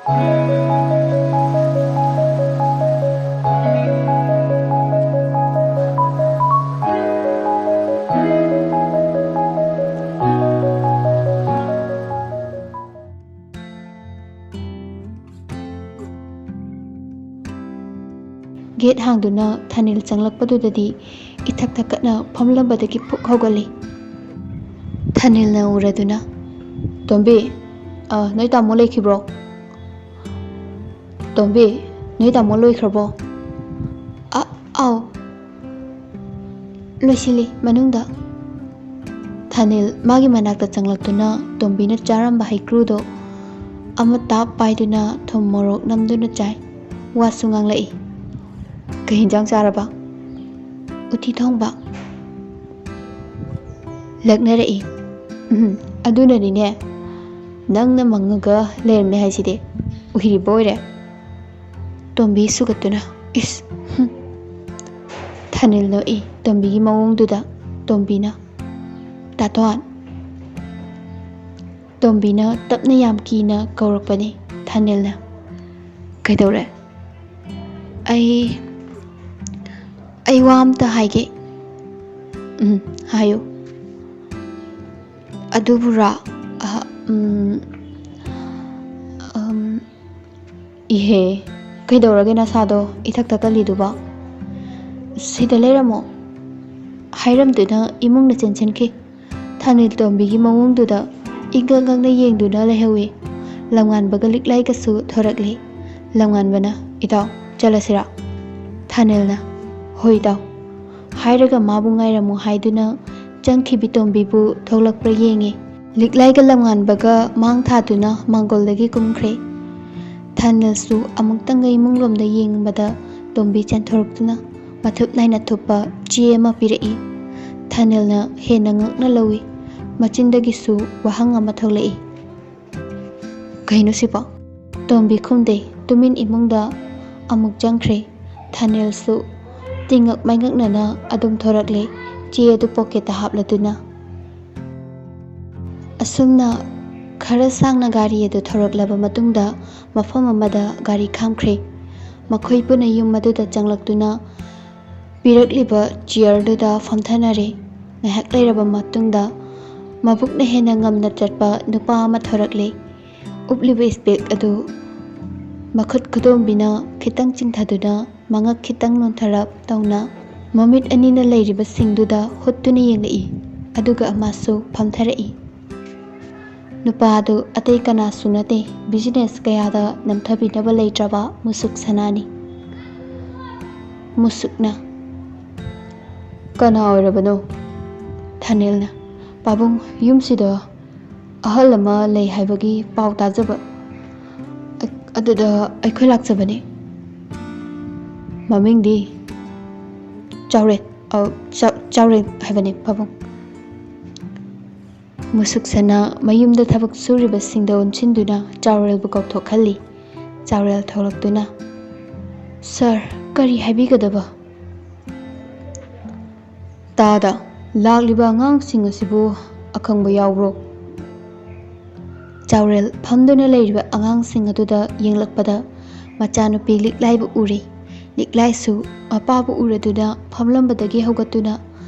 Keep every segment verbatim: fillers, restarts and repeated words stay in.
Get ꯍꯥꯡꯗꯨꯅ ꯊꯥꯅꯤꯜ ꯆꯪꯂꯛꯄꯗꯨꯗꯗꯤ ꯏꯊꯛ ꯊꯛꯀꯠꯅ ꯐꯝꯂꯝꯕꯗꯒꯤ ꯐꯨꯛ ꯍꯧꯒꯠꯂꯤ꯫ ꯊꯥꯅꯤꯜꯅ ꯎꯔꯗꯨꯅ, "ꯇꯣꯝꯕꯤ, ꯑ, ꯅꯣꯏ ꯇꯥꯃꯣ ꯂꯩꯈꯤꯕ꯭ꯔꯣ? ꯇꯣꯝꯕꯤ, ꯅꯣꯏ ꯇꯥꯃꯣ ꯂꯣꯏꯈ꯭ꯔꯕꯣ?" "ꯑ, ꯑꯥꯎ, ꯂꯣꯏꯁꯤꯜꯂꯤ ꯃꯅꯨꯡꯗ꯫" ꯊꯥꯅꯤꯜ ꯃꯥꯒꯤ ꯃꯅꯥꯛꯇ ꯆꯪꯂꯛꯇꯨꯅ ꯇꯣꯝꯕꯤꯅ ꯆꯥꯔꯝꯕ ꯍꯩꯀ꯭ꯔꯨꯗꯣ ꯑꯃ ꯇꯥꯞ ꯄꯥꯏꯗꯨꯅ ꯊꯨꯝ ꯃꯣꯔꯣꯛ ꯅꯝꯗꯨꯅ ꯆꯥꯏ꯫ ꯋꯥꯁꯨ ꯉꯥꯡꯂꯛꯏ꯫ "ꯀꯩ ꯍꯤꯟꯖꯥꯡ ꯆꯥꯔꯕ?" "ꯎꯇꯤ ꯊꯣꯡꯕ꯫" ꯂꯛꯅꯔꯛꯏ꯫ "ꯎꯝ, ꯑꯗꯨꯅꯅꯤꯅꯦ ꯅꯪꯅ ꯃꯪꯉꯒ ꯂꯩꯔꯝꯃꯦ ꯍꯥꯏꯁꯤꯗꯤ꯫ ꯎꯍꯩꯔꯤꯕ ꯑꯣꯏꯔꯦ꯫" ꯇꯣꯝꯕꯤ ꯁꯨꯒꯠꯇꯨꯅ, "ꯏꯁ, ꯍꯨꯝ꯫" ꯊꯥꯅꯤꯜ ꯅꯣꯛꯏ ꯇꯣꯝꯕꯤꯒꯤ ꯃꯑꯣꯡꯗꯨꯗ꯫ ꯇꯣꯝꯕꯤꯅ, "ꯇꯥꯇꯣꯟ꯫" ꯇꯣꯝꯕꯤꯅ ꯇꯞꯅ ꯌꯥꯝ ꯀꯤꯅ ꯀꯧꯔꯛꯄꯅꯤ꯫ ꯊꯥꯅꯤꯜꯅ, "ꯀꯩꯗꯧꯔꯦ?" "ꯑꯩ, ꯑꯩ ꯋꯥ ꯑꯝꯇ ꯍꯥꯏꯒꯦ꯫" "ꯎꯝ, ꯍꯥꯏꯌꯨ꯫" "ꯑꯗꯨꯕꯨꯔꯥ, ꯑ, ꯎꯝ, ꯎꯝ, ꯏꯍꯦ, ꯀꯩꯗꯧꯔꯒꯦ ꯅꯁꯥꯗꯣ ꯏꯊꯛ ꯊꯛꯀꯠꯂꯤꯗꯨꯕꯣ? ꯁꯤꯗ ꯂꯩꯔꯝꯃꯣ꯫" ꯍꯥꯏꯔꯝꯗꯨꯅ ꯏꯃꯨꯡꯗ ꯆꯦꯟꯁꯤꯟꯈꯤ꯫ ꯊꯥꯅꯤꯜ ꯇꯣꯝꯕꯤꯒꯤ ꯃꯑꯣꯡꯗꯨꯗ ꯏꯪꯀꯛ ꯀꯛꯅ ꯌꯦꯡꯗꯨꯅ ꯂꯩꯍꯧꯏ꯫ ꯂꯝꯉꯥꯟꯕꯒ ꯂꯤꯛꯂꯥꯏꯒꯁꯨ ꯊꯣꯔꯛꯂꯤ꯫ ꯂꯝꯉꯥꯟꯕꯅ, "ꯏꯇꯥꯎ, ꯆꯠꯂꯁꯤꯔꯥ?" ꯊꯥꯅꯤꯜꯅ, "ꯍꯣꯏ ꯏꯇꯥꯎ" ꯍꯥꯏꯔꯒ ꯃꯥꯕꯨ ꯉꯥꯏꯔꯝꯃꯨ ꯍꯥꯏꯗꯨꯅ ꯆꯪꯈꯤꯕꯤ ꯇꯣꯝꯕꯤꯕꯨ ꯊꯣꯛꯂꯛꯄ꯭ꯔꯥ ꯌꯦꯡꯉꯤ꯫ ꯂꯤꯛꯂꯥꯏꯒ ꯂꯝꯉꯥꯟꯕꯒ ꯃꯥꯡ ꯊꯥꯗꯨꯅ ꯃꯥꯡꯒꯣꯜꯗꯒꯤ ꯀꯨꯝꯈ꯭ꯔꯦ꯫ ꯊꯥꯅꯤꯜꯁꯨ ꯑꯃꯨꯛꯇꯪꯒ ꯏꯃꯨꯡꯂꯣꯝꯗ ꯌꯦꯡꯕꯗ ꯇꯣꯝꯕꯤ ꯆꯦꯟꯊꯣꯔꯛꯇꯨꯅ ꯃꯊꯨꯞ ꯅꯥꯏꯅ ꯊꯨꯞꯄ ꯆꯦ ꯑꯃ ꯄꯤꯔꯛꯏ꯫ ꯊꯥꯅꯤꯜꯅ ꯍꯦꯟꯅ ꯉꯛꯅ ꯂꯧꯏ꯫ ꯃꯆꯤꯟꯗꯒꯤꯁꯨ ꯋꯥꯍꯪ ꯑꯃ ꯊꯣꯛꯂꯛꯏ꯫ "ꯀꯩꯅꯣ ꯁꯤꯕꯣ?" ꯇꯣꯝꯕꯤ ꯈꯨꯝꯗꯦ꯫ ꯇꯨꯃꯤꯟ ꯏꯃꯨꯡꯗ ꯑꯃꯨꯛ ꯆꯪꯈ꯭ꯔꯦ꯫ ꯊꯥꯅꯤꯜꯁꯨ ꯇꯤꯡꯉꯛ ꯃꯥꯏꯉꯛꯅꯅ ꯑꯗꯨꯝ ꯊꯣꯔꯛꯂꯦ, ꯆꯦ ꯑꯗꯨ ꯄꯣꯀꯦꯠꯇ ꯍꯥꯞꯂꯗꯨꯅ꯫ ꯑꯁꯨꯝꯅ ꯈꯔ ꯁꯥꯡꯅ ꯒꯥꯔꯤ ꯑꯗꯨ ꯊꯧꯔꯛꯂꯕ ꯃꯇꯨꯡꯗ ꯃꯐꯝ ꯑꯃꯗ ꯒꯥꯔꯤ ꯈꯥꯝꯈ꯭ꯔꯦ꯫ ꯃꯈꯣꯏ ꯄꯨꯟꯅ ꯌꯨꯝ ꯑꯗꯨꯗ ꯆꯪꯂꯛꯇꯨꯅ ꯄꯤꯔꯛꯂꯤꯕ ꯆꯤꯌꯔꯗꯨꯗ ꯐꯝꯊꯅꯔꯦ꯫ ꯉꯥꯏꯍꯥꯛ ꯂꯩꯔꯕ ꯃꯇꯨꯡꯗ ꯃꯕꯨꯛꯅ ꯍꯦꯟꯅ ꯉꯝꯅ ꯆꯠꯄ ꯅꯨꯄꯥ ꯑꯃ ꯊꯣꯔꯛꯂꯦ꯫ ꯎꯞꯂꯤꯕ ꯏꯁꯄꯦꯛ ꯑꯗꯨ ꯃꯈꯨꯠ ꯈꯨꯗꯣꯝꯕꯤꯅ ꯈꯤꯇꯪ ꯆꯤꯡꯊꯗꯨꯅ ꯃꯉꯛ ꯈꯤꯇꯪ ꯅꯣꯟꯊꯔꯞ ꯇꯧꯅ ꯃꯃꯤꯠ ꯑꯅꯤꯅ ꯂꯩꯔꯤꯕꯁꯤꯡꯗꯨꯗ ꯍꯨꯠꯇꯨꯅ ꯌꯦꯡꯂꯛꯏ꯫ ꯑꯗꯨꯒ ꯃꯥꯁꯨ ꯐꯝꯊꯔꯛꯏ꯫ ꯅꯨꯄꯥ ꯑꯗꯨ ꯑꯇꯩ ꯀꯅꯥꯁꯨ ꯅꯠꯇꯦ, ꯕꯤꯖꯤꯅꯦꯁ ꯀꯌꯥꯗ ꯅꯝꯊꯕꯤꯅꯕ ꯂꯩꯇ꯭ꯔꯕ ꯃꯨꯁꯨꯛ ꯁꯅꯥꯅꯤ꯫ ꯃꯨꯁꯨꯛꯅ, "ꯀꯅꯥ ꯑꯣꯏꯔꯕꯅꯣ?" ꯊꯥꯅꯦꯜꯅ, "ꯄꯥꯕꯨꯡ, ꯌꯨꯝꯁꯤꯗ ꯑꯍꯜ ꯑꯃ ꯂꯩ ꯍꯥꯏꯕꯒꯤ ꯄꯥꯎ ꯇꯥꯖꯕ, ꯑ-, ꯑꯗꯨꯗ ꯑꯩꯈꯣꯏ ꯂꯥꯛꯆꯕꯅꯤ꯫" "ꯃꯃꯤꯡꯗꯤ?" "ꯆꯥꯎꯔꯦꯟ, ꯑ, ꯆꯥ-, ꯆꯥꯎꯔꯦꯟ ꯍꯥꯏꯕꯅꯤ, ꯄꯥꯕꯨꯡ꯫" ꯃꯨꯁꯨꯛ ꯁꯅꯥ ꯃꯌꯨꯝꯗ ꯊꯕꯛ ꯁꯨꯔꯤꯕꯁꯤꯡꯗ ꯑꯣꯟꯁꯤꯟꯗꯨꯅ ꯆꯥꯎꯔꯦꯜꯕꯨ ꯀꯧꯊꯣꯛꯍꯜꯂꯤ꯫ ꯆꯥꯎꯔꯦꯜ ꯊꯣꯛꯂꯛꯇꯨꯅ, "ꯁꯥꯔ, ꯀꯔꯤ ꯍꯥꯏꯕꯤꯒꯗꯕ?" "ꯇꯥꯗ, ꯂꯥꯛꯂꯤꯕ ꯑꯉꯥꯡꯁꯤꯡ ꯑꯁꯤꯕꯨ ꯑꯈꯪꯕ ꯌꯥꯎꯕ꯭ꯔꯣ?" ꯆꯥꯎꯔꯦꯜ ꯐꯝꯗꯨꯅ ꯂꯩꯔꯤꯕ ꯑꯉꯥꯡꯁꯤꯡ ꯑꯗꯨꯗ ꯌꯦꯡꯂꯛꯄꯗ ꯃꯆꯥꯅꯨꯄꯤ ꯂꯤꯛꯂꯥꯏꯕꯨ ꯎꯔꯦ꯫ ꯂꯤꯛꯂꯥꯏꯁꯨ ꯃꯄꯥꯕꯨ ꯎꯔꯗꯨꯅ ꯐꯝꯂꯝꯕꯗꯒꯤ ꯍꯧꯒꯠꯇꯨꯅ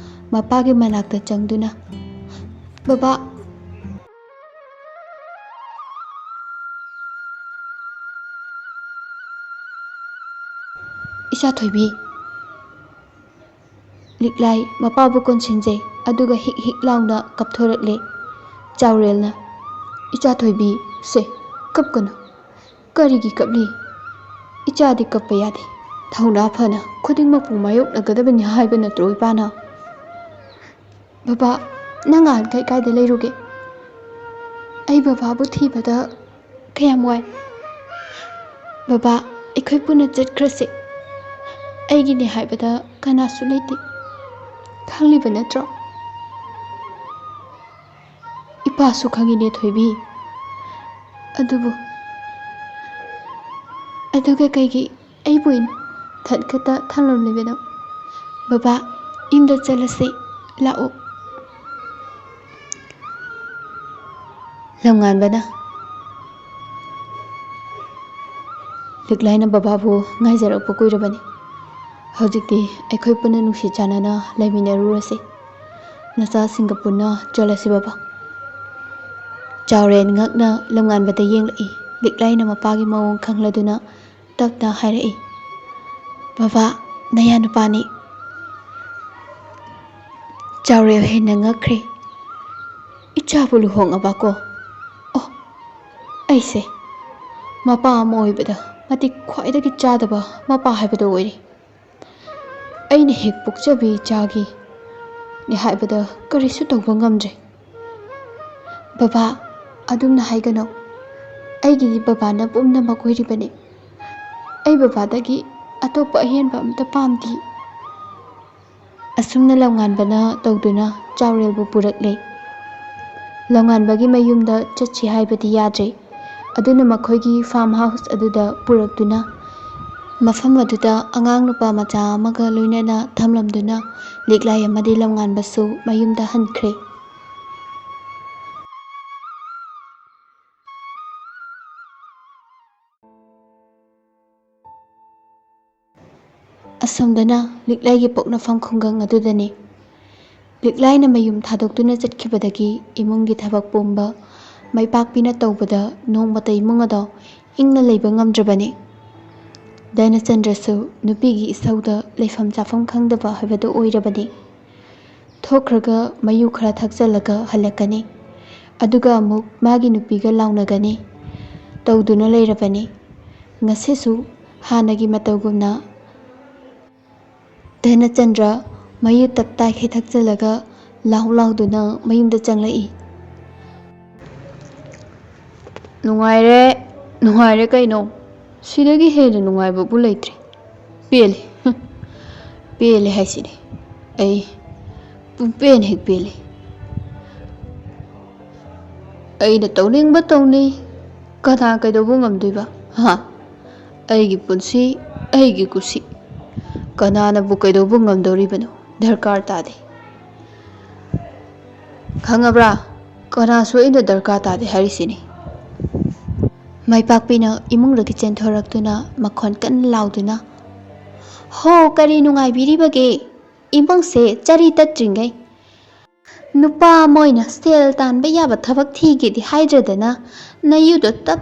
ꯃꯄꯥꯒꯤ ꯃꯅꯥꯛꯇ ꯆꯪꯗꯨꯅ, "ꯕꯕꯥ, ꯏꯆꯥ ꯊꯣꯏꯕꯤ!" ꯂꯤꯛꯂꯥꯏ ꯃꯄꯥꯕꯨ ꯀꯣꯟꯁꯤꯟꯖꯩ, ꯑꯗꯨꯒ ꯍꯤꯛ ꯍꯤꯛ ꯂꯥꯎꯅ ꯀꯞꯊꯣꯔꯛꯂꯦ꯫ ꯆꯥꯎꯔꯦꯜꯅ, "ꯏꯆꯥ ꯊꯣꯏꯕꯤ, ꯁꯦ, ꯀꯞꯀꯅꯨ꯫ ꯀꯔꯤꯒꯤ ꯀꯞꯂꯤ? ꯏꯆꯥꯗꯤ ꯀꯞꯄ ꯌꯥꯗꯦ꯫ ꯊꯧꯅꯥ ꯐꯅ ꯈꯨꯗꯤꯡꯃꯛꯄꯨ ꯃꯥꯌꯣꯛꯅꯒꯗꯕꯅꯤ ꯍꯥꯏꯕ ꯅꯠꯇ꯭ꯔꯣ ꯏꯄꯥꯅ?" "ꯕꯕꯥ, ꯅꯪ ꯉꯍꯥꯟꯈꯩ ꯀꯥꯏꯗ ꯂꯩꯔꯨꯒꯦ?" "ꯑꯩ ꯕꯕꯥꯕꯨ ꯊꯤꯕꯗ ꯀꯌꯥꯝ ꯋꯥꯏ꯫" "ꯕꯕꯥ, ꯑꯩꯈꯣꯏ ꯄꯨꯟꯅ ꯆꯠꯈ꯭ꯔꯁꯦ꯫ ꯑꯩꯒꯤꯅꯦ ꯍꯥꯏꯕꯗ ꯀꯅꯥꯁꯨ ꯂꯩꯇꯦ꯫ ꯈꯪꯂꯤꯕ ꯅꯠꯇ꯭ꯔꯣ?" "ꯏꯄꯥꯁꯨ ꯈꯪꯉꯤꯅꯦ ꯊꯣꯏꯕꯤ꯫ ꯑꯗꯨꯕꯨ, ꯑꯗꯨꯒ ꯀꯩꯒꯤ ꯑꯩꯕꯨ ꯏꯊꯟ ꯈꯛꯇ ꯊꯝꯂꯝꯂꯤꯕꯅꯣ? ꯕꯕꯥ, ꯌꯨꯝꯗ ꯆꯠꯂꯁꯤ, ꯂꯥꯛꯑꯣ꯫" ꯂꯝꯉꯥꯟꯕꯅ, "ꯂꯤꯛꯂꯥꯏꯅ ꯕꯕꯥꯕꯨ ꯉꯥꯏꯖꯔꯛꯄ ꯀꯨꯏꯔꯕꯅꯤ꯫ ꯍꯧꯖꯤꯛꯇꯤ ꯑꯩꯈꯣꯏ ꯄꯨꯟꯅ ꯅꯨꯡꯁꯤ ꯆꯥꯟꯅꯅ ꯂꯩꯃꯤꯟꯅꯔꯨꯔꯁꯤ꯫ ꯅꯆꯥꯁꯤꯡꯒ ꯄꯨꯟꯅ ꯆꯠꯂꯁꯤ ꯕꯕꯥ꯫" ꯆꯥꯎꯔꯦꯜ ꯉꯛꯅ ꯂꯝꯉꯥꯟꯕꯗ ꯌꯦꯡꯂꯛꯏ꯫ ꯂꯤꯛꯂꯥꯏꯅ ꯃꯄꯥꯒꯤ ꯃꯑꯣꯡ ꯈꯪꯂꯗꯨꯅ ꯇꯞꯅ ꯍꯥꯏꯔꯛꯏ, "ꯕꯕꯥ, ꯅꯌꯥ ꯅꯨꯄꯥꯅꯤ꯫" ꯆꯥꯎꯔꯦꯜ ꯍꯦꯟꯅ ꯉꯛꯈ꯭ꯔꯦ꯫ "ꯏꯆꯥꯕꯨ ꯂꯨꯍꯣꯡꯉꯕꯀꯣ? ꯑꯣ, ꯑꯩꯁꯦ ꯃꯄꯥ ꯑꯃ ꯑꯣꯏꯕꯗ ꯃꯇꯤꯛ ꯈ꯭ꯋꯥꯏꯗꯒꯤ ꯆꯥꯗꯕ ꯃꯄꯥ ꯍꯥꯏꯕꯗꯨ ꯑꯣꯏꯔꯦ꯫ ꯑꯩꯅ ꯍꯦꯛ ꯄꯣꯛꯆꯕꯤ ꯏꯆꯥꯒꯤꯅꯤ ꯍꯥꯏꯕꯗ ꯀꯔꯤꯁꯨ ꯇꯧꯕ ꯉꯝꯗ꯭ꯔꯦ꯫" "ꯕꯕꯥ, ꯑꯗꯨꯝꯅ ꯍꯥꯏꯒꯅꯨ꯫ ꯑꯩꯒꯤꯗꯤ ꯕꯕꯥꯅ ꯄꯨꯝꯅꯃꯛ ꯑꯣꯏꯔꯤꯕꯅꯤ꯫ ꯑꯩ ꯕꯕꯥꯗꯒꯤ ꯑꯇꯣꯞꯄ ꯑꯍꯦꯟꯕ ꯑꯝꯇ ꯄꯥꯝꯗꯦ꯫" ꯑꯁꯨꯝꯅ ꯂꯝꯉꯥꯟꯕꯅ ꯇꯧꯗꯨꯅ ꯆꯥꯎꯔꯦꯜꯕꯨ ꯄꯨꯔꯛꯂꯦ꯫ ꯂꯝꯉꯥꯟꯕꯒꯤ ꯃꯌꯨꯝꯗ ꯆꯠꯁꯤ ꯍꯥꯏꯕꯗꯤ ꯌꯥꯗ꯭ꯔꯦ꯫ ꯑꯗꯨꯅ ꯃꯈꯣꯏꯒꯤ farm house ꯑꯗꯨꯗ ꯄꯨꯔꯛꯇꯨꯅ ꯃꯐꯝ ꯑꯗꯨꯗ ꯑꯉꯥꯡ ꯅꯨꯄꯥ ꯃꯆꯥ ꯑꯃꯒ ꯂꯣꯏꯅꯅ ꯊꯝꯂꯝꯗꯨꯅ ꯂꯤꯛꯂꯥꯏ ꯑꯃꯗꯤ ꯂꯝꯉꯥꯟꯕꯁꯨ ꯃꯌꯨꯝꯗ ꯍꯟꯈ꯭ꯔꯦ꯫ ꯑꯁꯣꯝꯗꯅ ꯂꯤꯛꯂꯥꯏꯒꯤ ꯄꯣꯛꯅꯐꯝ ꯈꯨꯡꯒꯪ ꯑꯗꯨꯗꯅꯤ꯫ ꯂꯤꯛꯂꯥꯏꯅ ꯃꯌꯨꯝ ꯊꯥꯗꯣꯛꯇꯨꯅ ꯆꯠꯈꯤꯕꯗꯒꯤ ꯏꯃꯨꯡꯒꯤ ꯊꯕꯛ ꯄꯨꯝꯕ ꯃꯥꯏꯄꯥꯛꯄꯤꯅ ꯇꯧꯕꯗ ꯅꯣꯡꯃꯇ ꯏꯃꯨꯡ ꯑꯗꯣ ꯏꯪꯅ ꯂꯩꯕ ꯉꯝꯗ꯭ꯔꯕꯅꯤ꯫ ꯙꯅꯆꯟꯗ꯭ꯔꯁꯨ ꯅꯨꯄꯤꯒꯤ ꯏꯁꯧꯗ ꯂꯩꯐꯝ ꯆꯥꯐꯝ ꯈꯪꯗꯕ ꯍꯥꯏꯕꯗꯨ ꯑꯣꯏꯔꯕꯅꯤ꯫ ꯊꯣꯛꯈ꯭ꯔꯒ ꯃꯌꯨ ꯈꯔ ꯊꯛꯆꯜꯂꯒ ꯍꯜꯂꯛꯀꯅꯤ꯫ ꯑꯗꯨꯒ ꯑꯃꯨꯛ ꯃꯥꯒꯤ ꯅꯨꯄꯤꯒ ꯂꯥꯎꯅꯒꯅꯤ꯫ ꯇꯧꯗꯨꯅ ꯂꯩꯔꯕꯅꯤ꯫ ꯉꯁꯤꯁꯨ ꯍꯥꯟꯅꯒꯤ ꯃꯇꯧꯒꯨꯝꯅ ꯙꯅꯆꯟꯗ꯭ꯔ ꯃꯌꯨ ꯇꯞ ꯇꯥꯏꯈꯩ ꯊꯛꯆꯜꯂꯒ ꯂꯥꯎ ꯂꯥꯎꯗꯨꯅ ꯃꯌꯨꯝꯗ ꯆꯪꯂꯛꯏ꯫ "ꯅꯨꯡꯉꯥꯏꯔꯦ, ꯅꯨꯡꯉꯥꯏꯔꯦ ꯀꯩꯅꯣ꯫ ꯁꯤꯗꯒꯤ ꯍꯦꯟꯅ ꯅꯨꯡꯉꯥꯏꯕꯕꯨ ꯂꯩꯇ꯭ꯔꯦ꯫ ꯄꯦꯜꯂꯦ, ꯄꯦꯜꯂꯦ ꯍꯥꯏꯁꯤꯅꯤ꯫ ꯑꯩ ꯄꯨꯡꯄꯦꯟ ꯍꯦꯛ ꯄꯦꯜꯂꯦ꯫ ꯑꯩꯅ ꯇꯧꯅꯤꯡꯕ ꯇꯧꯅꯤ꯫ ꯀꯅꯥ ꯀꯩꯗꯧꯕ ꯉꯝꯗꯣꯏꯕ? ꯍꯥ? ꯑꯩꯒꯤ ꯄꯨꯟꯁꯤ, ꯑꯩꯒꯤ ꯀꯨꯁꯤ꯫ ꯀꯅꯥꯅꯕꯨ ꯀꯩꯗꯧꯕ ꯉꯝꯗꯧꯔꯤꯕꯅꯣ? ꯗꯔꯀꯥꯔ ꯇꯥꯗꯦ꯫ ꯈꯪꯉꯕ꯭ꯔꯥ? ꯀꯅꯥꯁꯨ ꯑꯩꯅ ꯗꯔꯀꯥꯔ ꯇꯥꯗꯦ ꯍꯥꯏꯔꯤꯁꯤꯅꯤ꯫ ꯃꯥꯏꯄꯥꯛꯄꯤꯅ ꯏꯃꯨꯡꯗꯒꯤ ꯆꯦꯟꯊꯣꯔꯛꯇꯨꯅ ꯃꯈꯣꯟ ꯀꯟꯅ ꯂꯥꯎꯗꯨꯅ, "ꯍꯣ, ꯀꯔꯤ ꯅꯨꯡꯉꯥꯏꯕꯤꯔꯤꯕꯒꯦ? ꯏꯃꯨꯡꯁꯦ ꯆꯔꯤ ꯇꯠꯇ꯭ꯔꯤꯉꯩ ꯅꯨꯄꯥ ꯑꯃ ꯑꯣꯏꯅ ꯁꯦꯜ ꯇꯥꯟꯕ ꯌꯥꯕ ꯊꯕꯛ ꯊꯤꯒꯦꯗꯤ ꯍꯥꯏꯗ꯭ꯔꯗꯅ ꯅꯌꯨꯗꯣ ꯇꯞ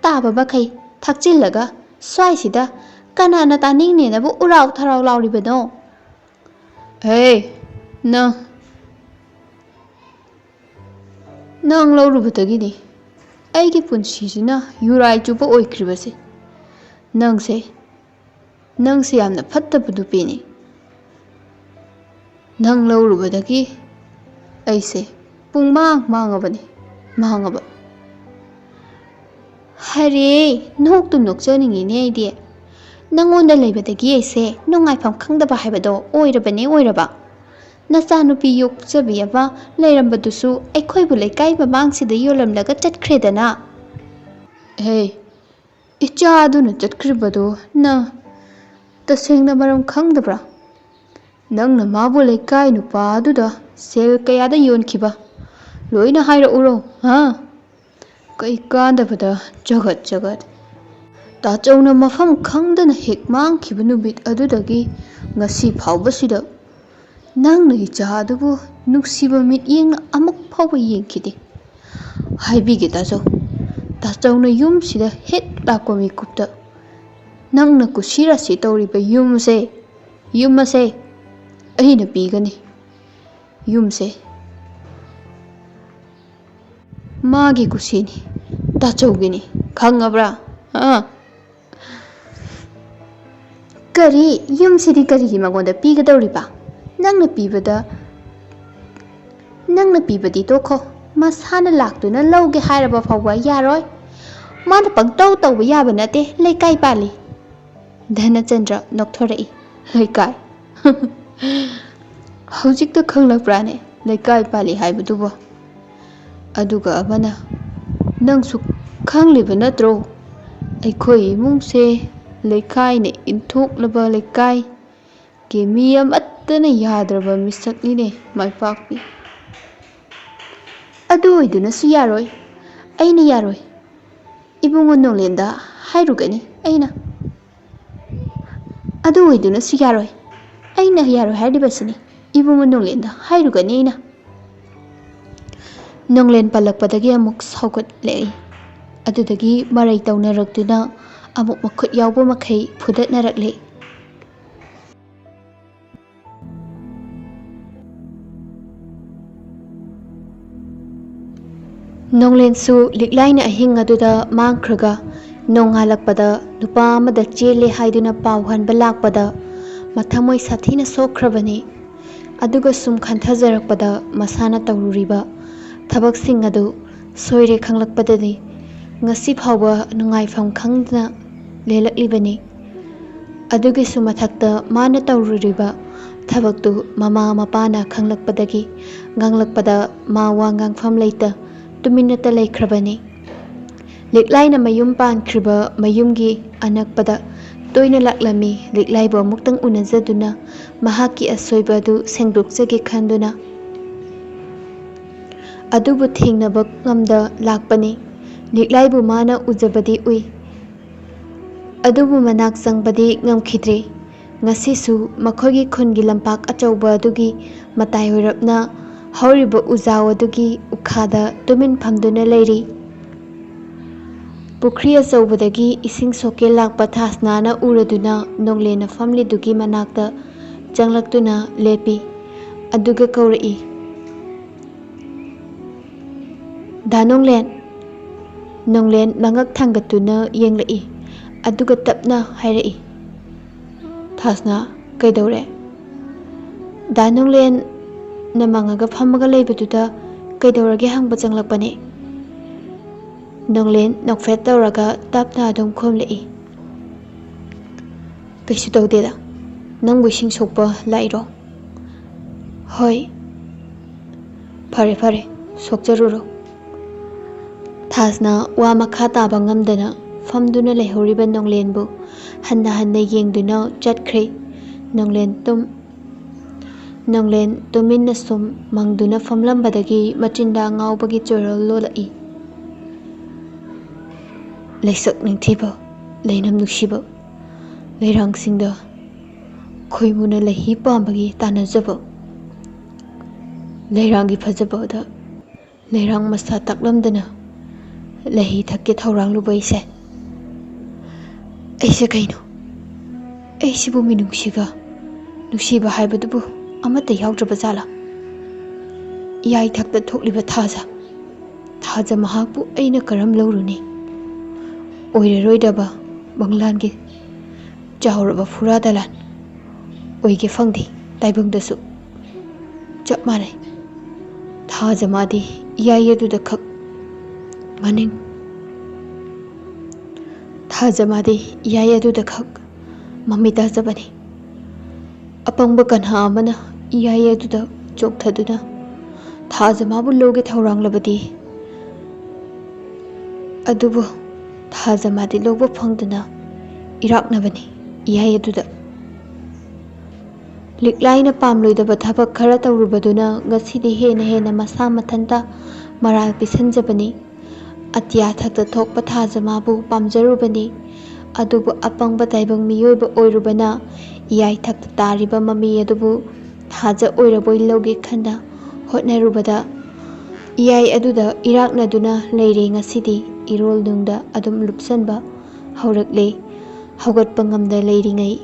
ꯇꯥꯕ ꯃꯈꯩ ꯊꯛꯆꯤꯜꯂꯒ ꯁ꯭ꯋꯥꯏꯁꯤꯗ ꯀꯅꯥꯅ ꯇꯥꯅꯤꯡꯅꯦꯅꯕꯨ ꯎꯔꯥꯎ ꯊꯔꯥꯎ ꯂꯥꯎꯔꯤꯕꯅꯣ?" ꯍꯦ, ꯅꯪ, ꯅꯪ ꯂꯧꯔꯨꯕꯗꯒꯤꯅꯤ ꯑꯩꯒꯤ ꯄꯨꯟꯁꯤꯁꯤꯅ ꯌꯨꯔꯥꯏ ꯆꯨꯕ ꯑꯣꯏꯈ꯭ꯔꯤꯕꯁꯦ꯫ ꯅꯪꯁꯦ, ꯅꯪꯁꯦ ꯌꯥꯝꯅ ꯐꯠꯇꯕ ꯅꯨꯄꯤꯅꯤ꯫ ꯅꯪ ꯂꯧꯔꯨꯕꯗꯒꯤ ꯑꯩꯁꯦ ꯄꯨꯡꯃꯥꯡ ꯃꯥꯡꯉꯕꯅꯤ, ꯃꯥꯡꯉꯕ꯫ ꯍꯔꯦ, ꯅꯣꯛꯇꯨꯝ ꯅꯣꯛꯆꯅꯤꯡꯉꯤꯅꯦ ꯑꯩꯗꯤ꯫ ꯅꯪꯉꯣꯟꯗ ꯂꯩꯕꯗꯒꯤ ꯑꯩꯁꯦ ꯅꯨꯡꯉꯥꯏꯐꯝ ꯈꯪꯗꯕ ꯍꯥꯏꯕꯗꯣ ꯑꯣꯏꯔꯕꯅꯦ, ꯑꯣꯏꯔꯕ꯫ ꯅꯆꯥꯅꯨꯄꯤ ꯌꯣꯛꯆꯕꯤ ꯑꯃ ꯂꯩꯔꯝꯕꯗꯨꯁꯨ ꯑꯩꯈꯣꯏꯕꯨ ꯂꯩꯀꯥꯏ ꯃꯃꯥꯡꯁꯤꯗ ꯌꯣꯜꯂꯝꯂꯒ ꯆꯠꯈ꯭ꯔꯦꯗꯅ꯫ ꯍꯦ, ꯏꯆꯥꯗꯨꯅ ꯆꯠꯈ꯭ꯔꯤꯕꯗꯨ ꯅꯪ ꯇꯁꯦꯡꯅ ꯃꯔꯝ ꯈꯪꯗꯕ꯭ꯔꯥ? ꯅꯪꯅ ꯃꯥꯕꯨ ꯂꯩꯀꯥꯏ ꯅꯨꯄꯥ ꯑꯗꯨꯗ ꯁꯦꯜ ꯀꯌꯥꯗ ꯌꯣꯟꯈꯤꯕ? ꯂꯣꯏꯅ ꯍꯥꯏꯔꯛꯎꯔꯣ, ꯍꯥ? ꯀꯩ ꯀꯥꯟꯗꯕꯗ ꯆꯒꯠ ꯆꯒꯠ꯫ ꯇꯥꯆꯧꯅ ꯃꯐꯝ ꯈꯪꯗꯅ ꯍꯦꯛ ꯃꯥꯡꯈꯤꯕ ꯅꯨꯃꯤꯠ ꯑꯗꯨꯗꯒꯤ ꯉꯁꯤ ꯐꯥꯎꯕꯁꯤꯗ ꯅꯪꯅ ꯏꯆꯥ ꯑꯗꯨꯕꯨ ꯅꯨꯡꯁꯤꯕ ꯃꯤꯠꯌꯦꯡꯅ ꯑꯃꯨꯛ ꯐꯥꯎꯕ ꯌꯦꯡꯈꯤꯗꯦ꯫ ꯍꯥꯏꯕꯤꯒꯦ ꯇꯥꯆꯧ, ꯇꯥꯆꯧꯅ ꯌꯨꯝꯁꯤꯗ ꯍꯦꯛ ꯂꯥꯛꯄ ꯃꯤꯀꯨꯞꯇ ꯅꯪꯅ ꯀꯨꯁꯤ ꯔꯥꯁꯤ ꯇꯧꯔꯤꯕ ꯌꯨꯝ ꯑꯁꯦ, ꯌꯨꯝ ꯑꯁꯦ ꯑꯩꯅ ꯄꯤꯒꯅꯤ꯫ ꯌꯨꯝꯁꯦ ꯃꯥꯒꯤ ꯀꯨꯁꯤꯅꯤ, ꯇꯥꯆꯧꯒꯤꯅꯤ, ꯈꯪꯉꯕ꯭ꯔꯥ? ꯑꯥ꯫ ꯀꯔꯤ? ꯌꯨꯝꯁꯤꯗꯤ ꯀꯔꯤꯒꯤ ꯃꯉꯣꯟꯗ ꯄꯤꯒꯗꯧꯔꯤꯕ? ꯅꯪꯅ ꯄꯤꯕꯗ, ꯅꯪꯅ ꯄꯤꯕꯗꯤ ꯇꯣꯛꯈꯣ, ꯃꯁꯥꯅ ꯂꯥꯛꯇꯨꯅ ꯂꯧꯒꯦ ꯍꯥꯏꯔꯕ ꯐꯥꯎꯕ ꯌꯥꯔꯣꯏ꯫ ꯃꯥꯅ ꯄꯪꯇꯧ ꯇꯧꯕ ꯌꯥꯕ ꯅꯠꯇꯦ, ꯂꯩꯀꯥꯏ ꯄꯥꯜꯂꯤ꯫ ꯙꯅꯆꯟꯗ꯭ꯔ ꯅꯣꯛꯊꯣꯔꯛꯏ꯫ ꯂꯩꯀꯥꯏ? ꯍꯧꯖꯤꯛꯇ ꯈꯪꯂꯛꯄ꯭ꯔꯥꯅꯦ ꯂꯩꯀꯥꯏ ꯄꯥꯜꯂꯤ ꯍꯥꯏꯕꯗꯨꯕꯣ? ꯑꯗꯨꯒ ꯑꯃꯅ, ꯅꯪꯁꯨ ꯈꯪꯂꯤꯕ ꯅꯠꯇ꯭ꯔꯣ? ꯑꯩꯈꯣꯏ ꯏꯃꯨꯡꯁꯦ ꯂꯩꯀꯥꯏꯅ ꯏꯟꯊꯣꯛꯂꯕ ꯂꯩꯀꯥꯏꯒꯤ ꯃꯤ ꯑꯃꯠꯇꯅ ꯌꯥꯗ꯭ꯔꯕ ꯃꯤꯁꯛꯅꯤꯅꯦ, ꯃꯥꯏꯄꯥꯛꯄꯤ꯫ "ꯑꯗꯨ ꯑꯣꯏꯗꯨꯅꯁꯨ ꯌꯥꯔꯣꯏ, ꯑꯩꯅ ꯌꯥꯔꯣꯏ꯫ ꯏꯕꯨꯡꯉꯣ ꯅꯣꯡꯂꯦꯟꯗ ꯍꯥꯏꯔꯨꯒꯅꯤ ꯑꯩꯅ꯫ ꯑꯗꯨ ꯑꯣꯏꯗꯨꯅꯁꯨ ꯌꯥꯔꯣꯏ, ꯑꯩꯅ ꯌꯥꯔꯣꯏ ꯍꯥꯏꯔꯤꯕꯁꯤꯅꯤ꯫ ꯏꯕꯨꯡꯉꯣ ꯅꯣꯡꯂꯦꯟꯗ ꯍꯥꯏꯔꯨꯒꯅꯤ ꯑꯩꯅ꯫" ꯅꯣꯡꯂꯦꯟ ꯄꯜꯂꯛꯄꯗꯒꯤ ꯑꯃꯨꯛ ꯁꯥꯎꯒꯠꯂꯛꯏ꯫ ꯑꯗꯨꯗꯒꯤ ꯃꯔꯩ ꯇꯧꯅꯔꯛꯇꯨꯅ ꯑꯃꯨꯛ ꯃꯈꯨꯠ ꯌꯥꯎꯕ ꯃꯈꯩ ꯐꯨꯗꯠꯅꯔꯛꯂꯦ꯫ ꯅꯣꯡꯂꯦꯟꯁꯨ ꯂꯤꯛꯂꯥꯏꯅ ꯑꯍꯤꯡ ꯑꯗꯨꯗ ꯃꯥꯡꯈ꯭ꯔꯒ, ꯅꯣꯡꯉꯥꯜꯂꯛꯄꯗ ꯅꯨꯄꯥ ꯑꯃꯗ ꯆꯦꯜꯂꯦ ꯍꯥꯏꯗꯨꯅ ꯄꯥꯎ ꯍꯟꯕ ꯂꯥꯛꯄꯗ ꯃꯊꯃꯣꯏ ꯁꯥꯊꯤꯅ ꯁꯣꯛꯈ꯭ꯔꯕꯅꯤ꯫ ꯑꯗꯨꯒ ꯁꯨꯝ ꯈꯟꯊꯖꯔꯛꯄꯗ ꯃꯁꯥꯅ ꯇꯧꯔꯨꯔꯤꯕ ꯊꯕꯛꯁꯤꯡ ꯑꯗꯨ ꯁꯣꯏꯔꯦ ꯈꯪꯂꯛꯄꯗꯗꯤ ꯉꯁꯤ ꯐꯥꯎꯕ ꯅꯨꯡꯉꯥꯏꯐꯝ ꯈꯪꯗꯅ ꯂꯦꯜꯂꯛꯂꯤꯕꯅꯤ꯫ ꯑꯗꯨꯒꯤꯁꯨ ꯃꯊꯛꯇ ꯃꯥꯅ ꯇꯧꯔꯨꯔꯤꯕ ꯊꯕꯛꯇꯨ ꯃꯃꯥ ꯃꯄꯥꯅ ꯈꯪꯂꯛꯄꯗꯒꯤ ꯉꯥꯡꯂꯛꯄꯗ ꯃꯥ ꯋꯥ ꯉꯥꯡꯐꯝ ꯂꯩꯇ ꯇꯨꯃꯤꯟꯅꯇ ꯂꯩꯈ꯭ꯔꯕꯅꯤ꯫ ꯂꯤꯛꯂꯥꯏꯅ ꯃꯌꯨꯝ ꯄꯥꯟꯈ꯭ꯔꯤꯕ ꯃꯌꯨꯝꯒꯤ ꯑꯅꯛꯄꯗ ꯇꯣꯏꯅ ꯂꯥꯛꯂꯝꯃꯤ꯫ ꯂꯤꯛꯂꯥꯏꯕꯨ ꯑꯃꯨꯛꯇꯪ ꯎꯅꯖꯗꯨꯅ ꯃꯍꯥꯛꯀꯤ ꯑꯁꯣꯏꯕ ꯑꯗꯨ ꯁꯦꯡꯗꯣꯛꯆꯒꯦ ꯈꯟꯗꯨꯅ꯫ ꯑꯗꯨꯕꯨ ꯊꯦꯡꯅꯕ ꯉꯝꯗ ꯂꯥꯛꯄꯅꯤ꯫ ꯂꯤꯛꯂꯥꯏꯕꯨ ꯃꯥꯅ ꯎꯖꯕꯗꯤ ꯎꯏ, ꯑꯗꯨꯕꯨ ꯃꯅꯥꯛ ꯆꯪꯕꯗꯤ ꯉꯝꯈꯤꯗ꯭ꯔꯦ꯫ ꯉꯁꯤꯁꯨ ꯃꯈꯣꯏꯒꯤ ꯈꯨꯟꯒꯤ ꯂꯝꯄꯥꯛ ꯑꯆꯧꯕ ꯑꯗꯨꯒꯤ ꯃꯇꯥꯏ ꯑꯣꯏꯔꯞꯅ ꯍꯧꯔꯤꯕ ꯎꯖꯥꯎ ꯑꯗꯨꯒꯤ ꯎꯈꯥꯗ ꯇꯨꯃꯤꯟ ꯐꯝꯗꯨꯅ ꯂꯩꯔꯤ꯫ ꯄꯨꯈ꯭ꯔꯤ ꯑꯆꯧꯕꯗꯒꯤ ꯏꯁꯤꯡ ꯁꯣꯛꯀꯦ ꯂꯥꯛꯄ ꯊꯥꯁꯅꯥꯅ ꯎꯔꯗꯨꯅ ꯅꯣꯡꯂꯦꯟꯅ ꯐꯝꯂꯤꯗꯨꯒꯤ ꯃꯅꯥꯛꯇ ꯆꯪꯂꯛꯇꯨꯅ ꯂꯦꯞꯄꯤ꯫ ꯑꯗꯨꯒ ꯀꯧꯔꯛꯏ, "ꯗꯥ ꯅꯣꯡꯂꯦꯟ!" ꯅꯣꯡꯂꯦꯟ ꯃꯉꯛ ꯊꯥꯡꯒꯠꯇꯨꯅ ꯌꯦꯡꯂꯛꯏ꯫ ꯑꯗꯨꯒ ꯇꯞꯅ ꯍꯥꯏꯔꯛꯏ, "ꯊꯥꯁꯅꯥ, ꯀꯩꯗꯧꯔꯦ?" "ꯗꯥ ꯅꯣꯡꯂꯦꯟ, ꯅꯃꯥꯡꯉꯒ ꯐꯝꯃꯒ ꯂꯩꯕꯗꯨꯗ ꯀꯩꯗꯧꯔꯒꯦ ꯍꯪꯕ ꯆꯪꯂꯛꯄꯅꯦ꯫" ꯅꯣꯡꯂꯦꯟ ꯅꯣꯛꯐꯦꯠ ꯇꯧꯔꯒ ꯇꯞꯅ ꯑꯗꯨꯝ ꯈꯨꯝꯂꯛꯏ, "ꯀꯩꯁꯨ ꯇꯧꯗꯦꯗ, ꯅꯪꯕꯨ ꯏꯁꯤꯡ ꯁꯣꯛꯄ ꯂꯥꯛꯏꯔꯣ?" "ꯍꯣꯏ꯫" "ꯐꯔꯦ ꯐꯔꯦ, ꯁꯣꯛꯆꯔꯨꯔꯣ꯫" ꯊꯥꯁꯅꯥ ꯋꯥ ꯃꯈꯥ ꯇꯥꯕ ꯉꯝꯗꯅ ꯐꯝꯗꯨꯅ ꯂꯩꯍꯧꯔꯤꯕ ꯅꯣꯡꯂꯦꯟꯕꯨ ꯍꯟꯅ ꯍꯟꯅ ꯌꯦꯡꯗꯨꯅ ꯆꯠꯈ꯭ꯔꯦ꯫ ꯅꯣꯡꯂꯦꯟ ꯇꯨꯝ꯫ ꯅꯣꯡꯂꯦꯟ ꯇꯨꯃꯤꯟꯅ ꯁꯨꯝ ꯃꯪꯗꯨꯅ ꯐꯝꯂꯝꯕꯗꯒꯤ ꯃꯆꯤꯟꯗ ꯉꯥꯎꯕꯒꯤ ꯆꯣꯏꯔꯣꯜ ꯂꯣꯜꯂꯛꯏ꯫ ꯂꯩꯁꯛ ꯅꯤꯡꯊꯤꯕ, ꯂꯩꯅꯝ ꯅꯨꯡꯁꯤꯕ, ꯂꯩꯔꯥꯡꯁꯤꯡꯗ ꯈꯣꯏꯃꯨꯅ ꯂꯩꯍꯤ ꯄꯥꯝꯕꯒꯤ ꯇꯥꯟꯅꯖꯕ, ꯂꯩꯔꯥꯡꯒꯤ ꯐꯖꯕꯗ ꯂꯩꯔꯥꯡ ꯃꯁꯥ ꯇꯥꯛꯂꯝꯗꯅ ꯂꯩꯍꯤ ꯊꯛꯀꯦ ꯊꯧꯔꯥꯡꯂꯨꯕ ꯑꯩꯁꯦ꯫ ꯑꯩꯁꯦ ꯀꯩꯅꯣ? ꯑꯩꯁꯤꯕꯨ ꯃꯤꯅꯨꯡꯁꯤꯒ ꯅꯨꯡꯁꯤꯕ ꯍꯥꯏꯕꯗꯨꯕꯨ ꯑꯃꯠꯇ ꯌꯥꯎꯗ꯭ꯔꯕ ꯖꯥꯠꯂꯥ? ꯏꯌꯥꯏꯊꯛꯇ ꯊꯣꯛꯂꯤꯕ ꯊꯥꯖ, ꯊꯥꯖ ꯃꯍꯥꯛꯄꯨ ꯑꯩꯅ ꯀꯔꯝ ꯂꯧꯔꯨꯅꯤ? ꯑꯣꯏꯔꯔꯣꯏꯗꯕ ꯃꯪꯂꯥꯟꯒꯤ ꯆꯥꯎꯔꯕ ꯐꯨꯔꯥ ꯗꯂꯥꯟ ꯑꯣꯏꯒꯦ ꯐꯪꯗꯦ꯫ ꯇꯥꯏꯕꯪꯗꯁꯨ ꯆꯞ ꯃꯥꯟꯅꯩ꯫ ꯊꯥꯖ ꯃꯥꯗꯤ ꯏꯌꯥꯏ ꯑꯗꯨꯗ ꯈꯛ ꯃꯅꯤꯡ ꯊꯥꯖ ꯃꯥꯗꯤ ꯏꯌꯥꯏ ꯑꯗꯨꯗ ꯈꯛ ꯃꯃꯤ ꯇꯥꯖꯕꯅꯤ꯫ ꯑꯄꯪꯕ ꯀꯟꯍꯥ ꯑꯃꯅ ꯏꯌꯥꯏ ꯑꯗꯨꯗ ꯆꯣꯛꯊꯗꯨꯅ ꯊꯥꯖ ꯃꯥꯕꯨ ꯂꯧꯒꯦ ꯊꯧꯔꯥꯡꯂꯕꯗꯤ, ꯑꯗꯨꯕꯨ ꯊꯥꯖ ꯃꯥꯗꯤ ꯂꯧꯕ ꯐꯪꯗꯅ ꯏꯔꯥꯛꯅꯕꯅꯤ ꯏꯌꯥꯏ ꯑꯗꯨꯗ꯫ ꯂꯤꯛꯂꯥꯏꯅ ꯄꯥꯝꯂꯣꯏꯗꯕ ꯊꯕꯛ ꯈꯔ ꯇꯧꯔꯨꯕꯗꯨꯅ ꯉꯁꯤꯗꯤ ꯍꯦꯟꯅ ꯍꯦꯟꯅ ꯃꯁꯥ ꯃꯊꯟꯇ ꯃꯔꯥꯜ ꯄꯤꯁꯟꯖꯕꯅꯤ꯫ ꯑꯇꯤꯌꯥ ꯊꯛꯇ ꯊꯣꯛꯄ ꯊꯥꯖ ꯃꯥꯕꯨ ꯄꯥꯝꯖꯔꯨꯕꯅꯤ꯫ ꯑꯗꯨꯕꯨ ꯑꯄꯪꯕ ꯇꯥꯏꯕꯪ ꯃꯤꯑꯣꯏꯕ ꯑꯣꯏꯔꯨꯕꯅ ꯏꯌꯥꯏ ꯊꯛꯇ ꯇꯥꯔꯤꯕ ꯃꯃꯤ ꯑꯗꯨꯕꯨ ꯊꯥꯖ ꯑꯣꯏꯔꯕꯣꯏ ꯂꯧꯒꯦ ꯈꯟꯅ ꯍꯣꯠꯅꯔꯨꯕꯗ ꯏꯌꯥꯏ ꯑꯗꯨꯗ ꯏꯔꯥꯛꯅꯗꯨꯅ ꯂꯩꯔꯦ꯫ ꯉꯁꯤꯗꯤ ꯏꯔꯣꯜ ꯅꯨꯡꯗ ꯑꯗꯨꯝ ꯂꯨꯞꯁꯟꯕ ꯍꯧꯔꯛꯂꯦ꯫ ꯍꯧꯒꯠꯄ ꯉꯝꯗ ꯂꯩꯔꯤꯉꯩ꯫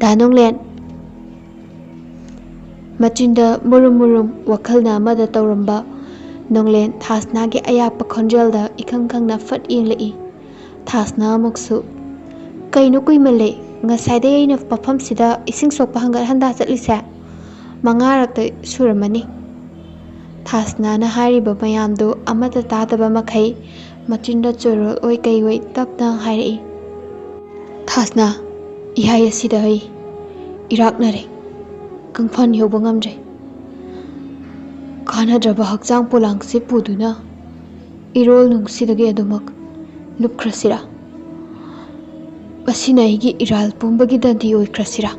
ꯗꯥ ꯅꯣꯡꯂꯦꯟ! ꯃꯆꯤꯟꯗ ꯃꯨꯔꯨꯝ ꯃꯨꯔꯨꯝ ꯋꯥꯈꯜꯅ ꯑꯃꯗ ꯇꯧꯔꯝꯕ ꯅꯣꯡꯂꯦꯟ ꯊꯥꯁꯅꯥꯒꯤ ꯑꯌꯥꯛꯄ ꯈꯣꯟꯖꯦꯜꯗ ꯏꯈꯪ ꯈꯪꯅ ꯐꯠ ꯌꯦꯡꯂꯛꯏ꯫ ꯊꯥꯁꯅꯥ ꯑꯃꯨꯛꯁꯨ, "ꯀꯩꯅꯣ ꯀꯨꯏꯃꯜꯂꯦ? ꯉꯁꯥꯏꯗꯩ ꯑꯩꯅ ꯃꯐꯝꯁꯤꯗ ꯏꯁꯤꯡ ꯁꯣꯛꯄ ꯍꯪꯒꯠ ꯍꯟꯗꯥ ꯆꯠꯂꯤꯁꯦ ꯃꯉꯥꯔꯛꯇ ꯁꯨꯔꯝꯃꯅꯤ꯫" ꯊꯥꯁꯅꯥꯅ ꯍꯥꯏꯔꯤꯕ ꯃꯌꯥꯝꯗꯨ ꯑꯃꯠꯇ ꯇꯥꯗꯕ ꯃꯈꯩ ꯃꯆꯤꯟꯗ ꯆꯣꯏꯔꯣꯜ ꯑꯣꯏ ꯀꯩ ꯑꯣꯏ ꯇꯞꯅ ꯍꯥꯏꯔꯛꯏ꯫ "ꯊꯥꯁꯅꯥ, ꯏꯍꯥꯏ ꯑꯁꯤꯗ ꯑꯩ ꯏꯔꯥꯛꯅꯔꯦ꯫ ꯀꯪꯐꯥꯟ ꯌꯧꯕ ꯉꯝꯗ꯭ꯔꯦ꯫ ꯀꯥꯟꯅꯗ꯭ꯔꯕ ꯍꯛꯆꯥꯡ ꯄꯣꯂꯥꯡꯁꯦ ꯄꯨꯗꯨꯅ ꯏꯔꯣꯜ ꯅꯨꯡꯁꯤꯗꯒꯤ ꯑꯗꯨꯃꯛ ꯂꯨꯞꯈ꯭ꯔꯁꯤꯔꯥ? ꯃꯁꯤꯅ ꯑꯩꯒꯤ ꯏꯔꯥꯜ ꯄꯨꯝꯕꯒꯤ ꯗꯟꯗꯤ ꯑꯣꯏꯈ꯭ꯔꯁꯤꯔꯥ?"